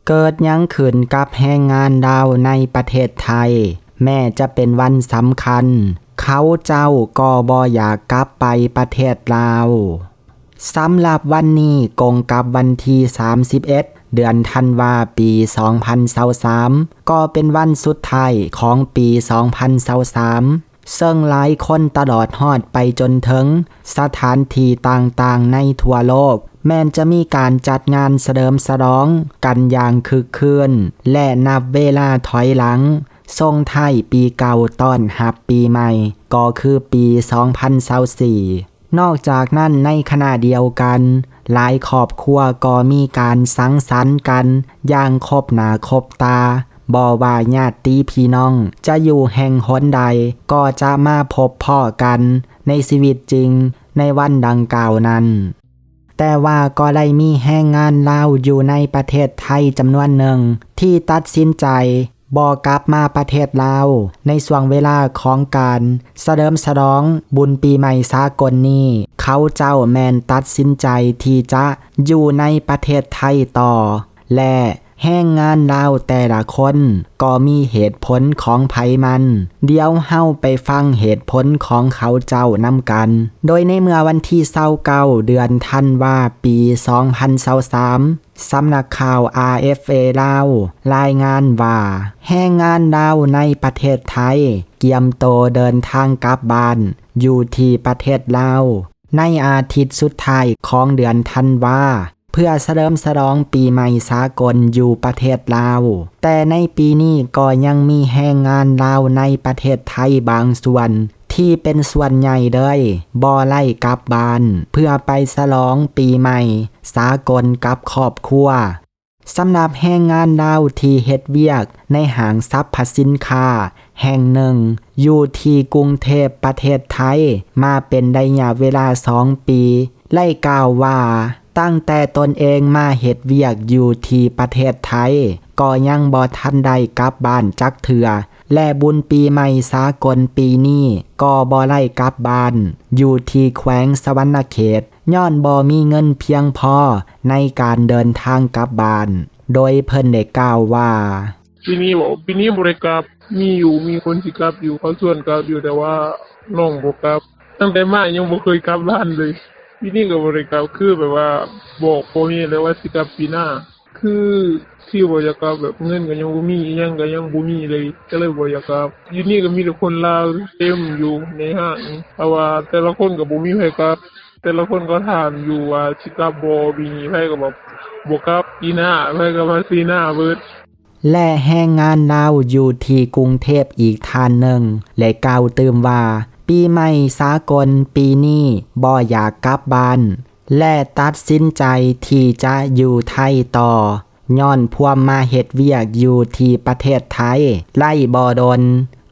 ເກີດຫຍັງຂຶ້ນກັບແຮງງານລາວໃນປະເທດໄທ? ແມ້ຈະເປັນວັນສຳຄັນ, ເຂົາເຈົ້າກໍບໍ່ຢາກກັບໄປປະເທດລາວ. ສຳລັບວັນນີ້ກົງກັບວັນທີສາມສິບເອັດ ເດືອນທັນວາ ປີສອງພັນຊາວສາມ ກໍເປັນວັນສຸດທ້າຍຂອງປີສອງພັນຊາວສາມ ເຊິ່ງຫຼາຍຄົນຕະຫຼອດຮອດໄປຈົນເຖິງສະຖານທີ່ຕ່າງໆໃນທົ່ວໂລກ ແມ່ນຈະມີການຈັດງານສະເຫຼີມສະຫຼອງກັນຢ່າງຄຶກຄື້ນ ແລະ ນັບເວລາຖອຍຫຼັງ ສົ່ງທ້າຍປີເກົ່າຕ້ອນຮັບປີໃໝ່ ກໍຄືປີສອງພັນຊາວສີ່. ນອກຈາກນັ້ນ, ໃນຂະນະດຽວກັນ, ຫຼາຍຄອບຄົວກໍມີການສັງສັນກັນຢ່າງຄົບໜ້າຄົບຕາ, ບໍ່ວ່າຍາດຕິພີ່ນ້ອງຈະຢູ່ແຫ່ງຫົນໃດ, ກໍຈະມາພົບພໍ້ກັນໃນຊີວິດຈິງໃນວັນດັ່ງກ່າວນັ້ນ. ແຕ່ວ່າກໍໄດ້ມີແຮງງານລາວຢູ່ໃນປະເທດໄທຈຳນວນໜຶ່ງ ທີ່ຕັດສິນໃຈ ບໍ່ກັບມາປະເທດລາວໃນຊ່ວງເວລາຂອງການສະເຫຼີມສະຫຼອງບຸນປີໃໝ່ສາກົນນີ້, ເຂົາເຈົ້າແມ່ນຕັດສິນໃຈທີ່ຈະຢູ່ໃນປະເທດໄທຕໍ່ ແລະ ແຮງງານລາວແຕ່ລະຄົນກໍມີເຫດຜົນຂອງໃຜມັນ. ດຽວເຮົາໄປຟັງເຫດຜົນຂອງເຂົາເຈົ້ານຳກັນ. ໂດຍໃນເມື່ອວັນທີຊາວເກົ້າ ເດືອນທັນວາ ປີສອງພັນຊາວສາມ ສຳນັກຂ່າວ ອາເອັຟເອ ລາວ ລາຍງານວ່າ ແຮງງານລາວໃນປະເທດໄທກຽມໂຕເດີນທາງກັບບ້ານຢູ່ທີ່ປະເທດລາວ ໃນອາທິດສຸດທ້າຍຂອງເດືອນທັນວາ ເພື່ອສະເຫຼີມສະຫຼອງປີໃໝ່ສາກົນຢູ່ປະເທດລາວ. ແຕ່ໃນປີນີ້ກໍຍັງມີແຮງງານລາວໃນປະເທດໄທບາງສ່ວນ ທີ່ເປັນສ່ວນໃຫຍ່ເລີຍ ບໍ່ໄດ້ກັບບ້ານເພື່ອໄປສະຫຼອງປີໃໝ່ສາກົນກັບຄອບຄົວ. ສຳລັບແຮງງານລາວທີ່ເຮັດວຽກໃນຫ້າງສັບພະສິນຄ້າແຫ່ງໜຶ່ງຢູ່ທີ່ກຸງເທບປະເທດໄທມາເປັນໄລຍະເວລາສອງປີ ໄດ້ກ່າວວ່າ ຕັ້ງແຕ່ຕົນເອງມາເຮັດວຽກຢູ່ທີ່ປະເທດໄທ ກໍຍັງບໍ່ທັນໄດ້ກັບບ້ານຈັກເທື່ອ ແລະ ບຸນປີໃໝ່ສາກົນປີນີ້ກໍບໍ່ໄດ້ກັບບ້ານຢູ່ທີ່ແຂວງສະຫວັນນະເຂດ ຍ້ອນບໍ່ມີເງິນພຽງພໍໃນການເດີນທາງກັບບ້ານ, ໂດຍເພິ່ນໄດ້ກ່າວວ່າ ປີນີ້ບໍ? ປີນີ້ບໍ່ໄດ້ກັບ. ມີຢູ່, ມີຄົນຊິກັບຢູ່, ເຂົາຊວນກັບຢູ່, ແຕ່ວ່ານ້ອງບໍ່ກັບ. ຕັ້ງແຕ່ມາຍັງບໍ່ເຄີຍກັບບ້ານເລີຍ. ປີນີ້ກໍບໍ່ໄດ້ກັບ, ຄືແບບວ່າບອກພໍ່ແມ່ແລ້ວວ່າຊິກັບປີໜ້າ. ຄືທີ່ບໍ່ຢາກກັບ ແບບເງິນກໍຍັງບໍ່ມີ, ອີ່ຫຍັງກໍຍັງບໍ່ມີເລີຍ, ກໍເລີຍບໍ່ຢາກກັບ. ຢູ່ນີ້ກໍມີແຕ່ຄົນລາວເຕັມຢູ່ໃນຮ້ານ, ເພາະວ່າແຕ່ລະຄົນກໍບໍ່ມີໃຜກັບ. ແຕ່ລະຄົນກໍຖາມຢູ່ວ່າຊິກັບບໍ່ປີນີ້, ໃຜກໍບອກບໍ່ກັບ, ປີໜ້າ, ໃຜກໍວ່າປີໜ້າເບິດ. ແລະ ແຮງງານລາວຢູ່ທີ່ກຸງເທບອີກທ່ານໜຶ່ງ ໄດ້ກ່າວຕື່ມວ່າ ປີໃໝ່ສາກົນປີນີ້ບໍ່ຢາກກັບບ້ານ ແລະ ຕັດສິນໃຈທີ່ຈະຢູ່ໄທຕໍ່ ຍ້ອນພວມມາເຮັດວຽກຢູ່ທີ່ປະເທດໄທໄດ້ບໍ່ດົນ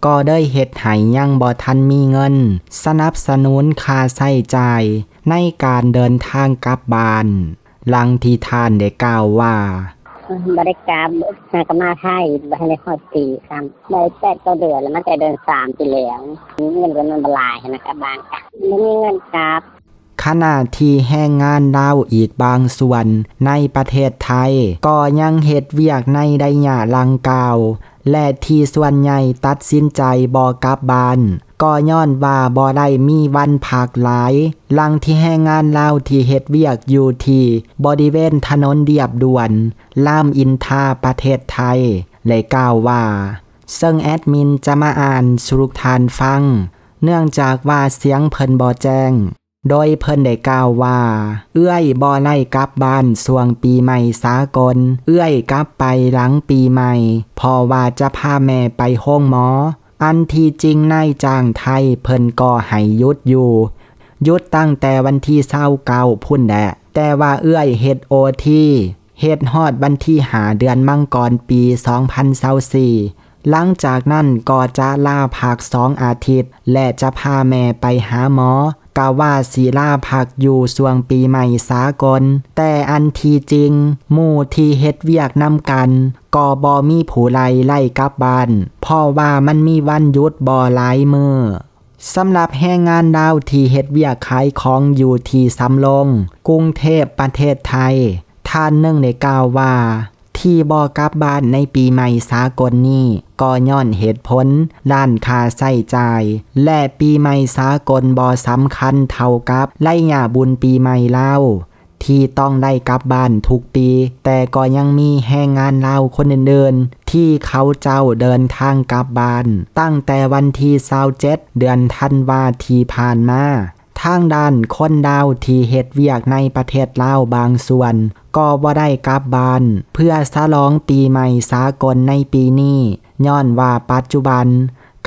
ກໍເລີຍເຮັດໃຫ້ຍັງບໍ່ທັນມີເງິນສະໜັບສະໜູນຄ່າໃຊ້ຈ່າຍໃນການເດີນທາງກັບບ້ານ. ດັ່ງທີ່ທ່ານໄດ້ກ່າວວ່າ ບໍ່ໄດ້ກັບ, ຫາກໍມາໄທບໍ່ທັນໄດ້ຮອດປີຊ້ຳ, ໄດ້ແປດເກົ້າເດືອນແລ້ວ, ມາແຕ່ເດືອນສາມປີແລ້ວ. ເງິນກໍມັນບໍ່ຫຼາຍຫັ້ນນະ, ກັບບ້ານກະບໍ່ມີເງິນກັບ. ຂະນະທີ່ແຮງງານລາວອີກບາງສ່ວນໃນປະເທດໄທ ກໍຍັງເຮັດວຽກໃນໄລຍະດັ່ງກ່າວ ແລະ ທີ່ສ່ວນໃຫຍ່ຕັດສິນໃຈບໍ່ກັບບ້ານ ກໍຍ້ອນວ່າບໍ່ໄດ້ມີວັນພັກຫຼາຍ. ດັ່ງທີ່ແຮງງານລາວທີ່ເຮັດວຽກຢູ່ທີ່ບໍລິເວນຖະໜົນລຽບດ່ວນ ລາມອິນທາ ປະເທດໄທ ໄດ້ກ່າວວ່າ, ເຊິ່ງແອດມິນຈະມາອ່ານສູ່ທຸກທ່ານຟັງ ເນື່ອງຈາກວ່າສຽງເພິ່ນບໍ່ແຈ້ງ. ໂດຍເພິ່ນໄດ້ກ່າວວ່າ, ເອື້ອຍບໍ່ໄດ້ກັບບ້ານຊ່ວງປີໃໝ່ສາກົນ, ເອື້ອຍກັບໄປຫຼັງປີໃໝ່ ເພາະວ່າຈະພາແມ່ໄປໂຮງໝໍ. ອັນທີ່ຈິງນາຍຈ້າງໄທເພິ່ນກໍໃຫ້ຢຸດຢູ່, ຢຸດຕັ້ງແຕ່ວັນທີຊາວເກົ້າພຸ້ນແຫຼະ, ແຕ່ວ່າເອື້ອຍເຮັດໂອທີ ເຮັດຮອດວັນທີຫ້າ ເດືອນມັງກອນ ປີສອງພັນຊາວສີ່. ຫຼັງຈາກນັ້ນກໍຈະລາພັກສອງອາທິດ ແລະ ຈະພາແມ່ໄປຫາໝໍ. ກະວ່າຊິລາພັກຢູ່ຊ່ວງປີໃໝ່ສາກົນ, ແຕ່ອັນທີ່ຈິງ ໝູ່ທີ່ເຮັດວຽກນຳກັນ ກໍບໍ່ມີຜູ້ໃດໄດ້ກັບບ້ານ, ເພາະວ່າມັນມີວັນຢຸດບໍ່ຫຼາຍມື້. ສຳລັບແຮງງານລາວທີ່ເຮັດວຽກຂາຍຂອງຢູ່ທີ່ສຳໂລງ ກຸງເທບ ປະເທດໄທ ທ່ານໜຶ່ງໄດ້ກ່າວວ່າ ທີ່ ທີ່ບໍ່ກັບບ້ານໃນປີໃໝ່ສາກົນນີ້ ກໍຍ້ອນເຫດຜົນດ້ານຄ່າໃຊ້ຈ່າຍ ແລະ ປີໃໝ່ສາກົນບໍ່ສຳຄັນເທົ່າກັບໄລຍະບຸນປີໃໝ່ລາວ ທີ່ຕ້ອງໄດ້ກັບບ້ານທຸກປີ, ແຕ່ກໍຍັງມີແຮງງານລາວຄົນອື່ນໆ ທີ່ເຂົາເຈົ້າເດີນທາງກັບບ້ານ. ຕັ້ງແຕ່ວັນທີຊາວເຈັດ ເດືອນທັນວາທີ່ຜ່ານມາ, ທາງດ້ານຄົນລາວທີ່ເຮັດວຽກໃນປະເທດລາວບາງສ່ວນ ກໍບໍ່ໄດ້ກັບບ້ານເພື່ອສະຫຼອງປີໃໝ່ສາກົນໃນປີນີ້, ຍ້ອນວ່າປັດຈຸບັນ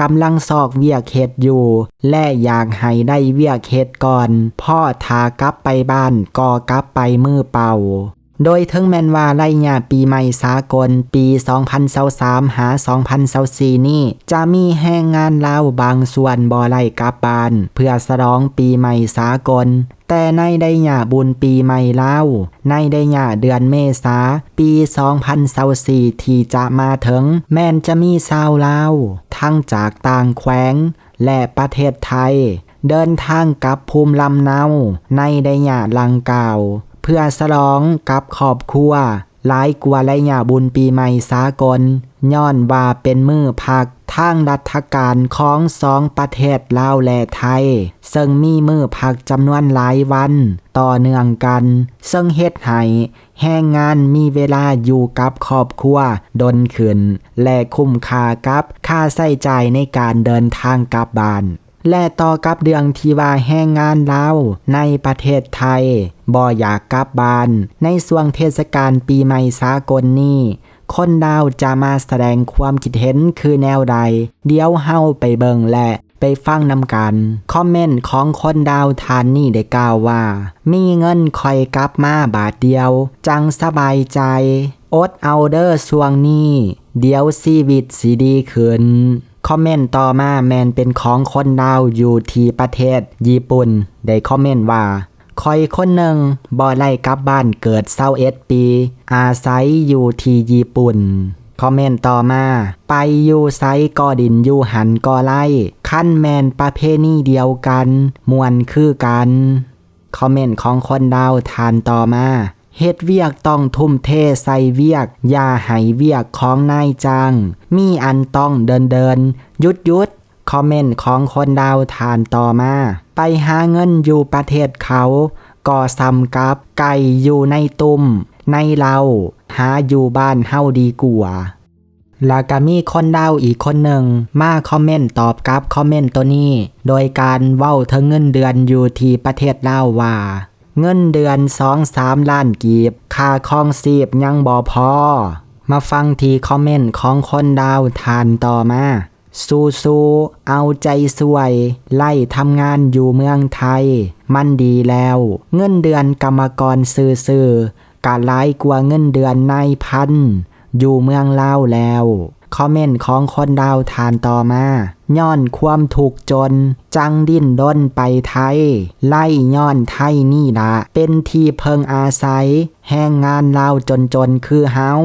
ກຳລັງຊອກວຽກເຮັດຢູ່ ແລະ ຢາກໃຫ້ໄດ້ວຽກເຮັດກ່ອນ, ເພາະຖ້າກັບໄປບ້ານກໍກັບໄປມືເປົ່າ. ໂດຍເຖິງແມ່ນວ່າໄລຍະປີໃໝ່ສາກົນປີສອງພັນຊາວສາມຫາສອງພັນຊາວສີ່ນີ້ ຈະມີແຮງງານລາວບາງສ່ວນບໍ່ໄດ້ກັບບ້ານເພື່ອສະຫຼອງປີໃໝ່ສາກົນ, ແຕ່ໃນໄລຍະບຸນປີໃໝ່ລາວ ໃນໄລຍະເດືອນເມສາປີສອງພັນຊາວສີ່ທີ່ຈະມາເຖິງ ແມ່ນຈະມີຊາວລາວ ທັງຈາກຕ່າງແຂວງ ແລະ ປະເທດໄທ ເດີນທາງກັບພູມລຳເນົາໃນໄລຍະດັ່ງກ່າວ ເພື່ອສະຫຼອງກັບຄອບຄົວ ຫຼາຍກວ່າໄລຍະບຸນປີໃໝ່ສາກົນ, ຍ້ອນວ່າເປັນມື້ພັກທາງລັດຖະການຂອງສອງປະເທດລາວ ແລະ ໄທ, ເຊິ່ງມີມື້ພັກຈຳນວນຫຼາຍວັນຕໍ່ເນື່ອງກັນ, ເຊິ່ງເຮັດໃຫ້ແຮງງານມີເວລາຢູ່ກັບຄອບຄົວດົນຂຶ້ນ ແລະ ຄຸ້ມຄ່າກັບຄ່າໃຊ້ຈ່າຍໃນການເດີນທາງກັບບ້ານ. ແລະ ຕໍ່ກັບເລື່ອງທີ່ວ່າແຮງງານລາວໃນປະເທດໄທບໍ່ຢາກກັບບ້ານໃນຊ່ວງເທດສະການປີໃໝ່ສາກົນນີ້, ຄົນລາວຈະມາສະແດງຄວາມຄິດເຫັນຄືແນວໃດ? ດຽວເຮົາໄປເບິ່ງ ແລະ ໄປຟັງນຳກັນ. ຄອມເມັນຂອງຄົນລາວທ່ານນີ້ໄດ້ກ່າວວ່າ, ມີເງິນຂ້ອຍກັບມາບາດດຽວ ຈັ່ງສະບາຍໃຈ, ອົດເອົາເດີຊ່ວງນີ້, ດຽວຊີວິດຊິດີຂຶ້ນ. ຄອມເມັນຕໍ່ມາແມ່ນເປັນຂອງຄົນລາວຢູ່ທີ່ປະເທດຍີ່ປຸ່ນ ໄດ້ຄອມເມັນວ່າ, ຂ້ອຍຄົນໜຶ່ງບໍ່ໄດ້ກັບບ້ານເກີດຊາວເອັດປີ, ອາໄສຢູ່ທີ່ຍີ່ປຸ່ນ. ຄອມເມັນຕໍ່ມາ, ໄປຢູ່ໃສກໍດິນຢູ່ຫັ້ນກໍໄດ້, ຄັນແມ່ນປະເພນີດຽວກັນ, ມ່ວນຄືກັນ. ຄອມເມັນຂອງຄົນລາວທ່ານຕໍ່ມາ, ເຮັດວຽກຕ້ອງທຸ່ມເທໃສ່ວຽກ, ຢ່າໃຫ້ວຽກຂອງນາຍຈ້າງມີອັນຕ້ອງເດີນໆ, ຢຸດໆ. ຄອມເມັນຂອງຄົນລາວທ່ານຕໍ່ມາ, ໄປຫາເງິນຢູ່ປະເທດເຂົາກໍສ່ຳກັບໄກ່ຢູ່ໃນຕຸ້ມໃນເລົ້າ, ຫາຢູ່ບ້ານເຮົາດີກວ່າ. ແລ້ວກະມີຄົນລາວອີກຄົນໜຶ່ງມາຄອມເມັນຕອບກັບຄອມເມັນໂຕນີ້ ໂດຍການເວົ້າເຖິງເງິນເດືອນຢູ່ທີ່ປະເທດລາວວ່າ, ເງິນເດືອນສອງສາມລ້ານກີບ, ຄ່າຄອງຊີບຍັງບໍ່ພໍ. ມາຟັງທີ່ຄອມເມັນຂອງຄົນລາວທ່ານຕໍ່ມາ, ສູ້ໆ, ເອົາໃຈຊ່ວຍ, ໄລ່ທຳງານຢູ່ເມືອງໄທ, ມັນດີແລ້ວ. ເງິນເດືອນກຳມະກອນຊື່ໆ ກະຫຼາຍກວ່າເງິນເດືອນນາຍພັນຢູ່ເມືອງລາວແລ້ວ. ຄອມເມັນຂອງຄົນລາວທ່ານຕໍ່ມາ, ຍ້ອນຄວາມທຸກຈົນ ຈັ່ງດີ້ນລົນໄປໄທ, ໄລ່ຍ້ອນໄທນີ້ລະເປັນທີ່ເພິ່ງອາໄສແຮງງານລາວຈົນໆຄືເຮົາ.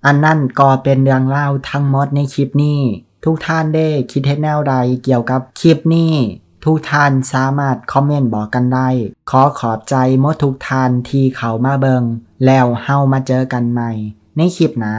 ອັນນັ້ນກໍເປັນເລື່ອງລາວທັງໝົດໃນຄລິບນີ້. ທຸກທ່ານເດ ຄິດເຫັນແນວໃດກ່ຽວກັບຄລິບນີ້? ທຸກທ່ານສາມາດຄອມເມັນບອກກັນໄດ້. ຂໍຂອບໃຈໝົດທຸກທ່ານທີ່ເຂົ້າມາເບິ່ງ, ແລ້ວເຮົາມາເຈີກັນໃໝ່ໃນຄລິບໜ້າ.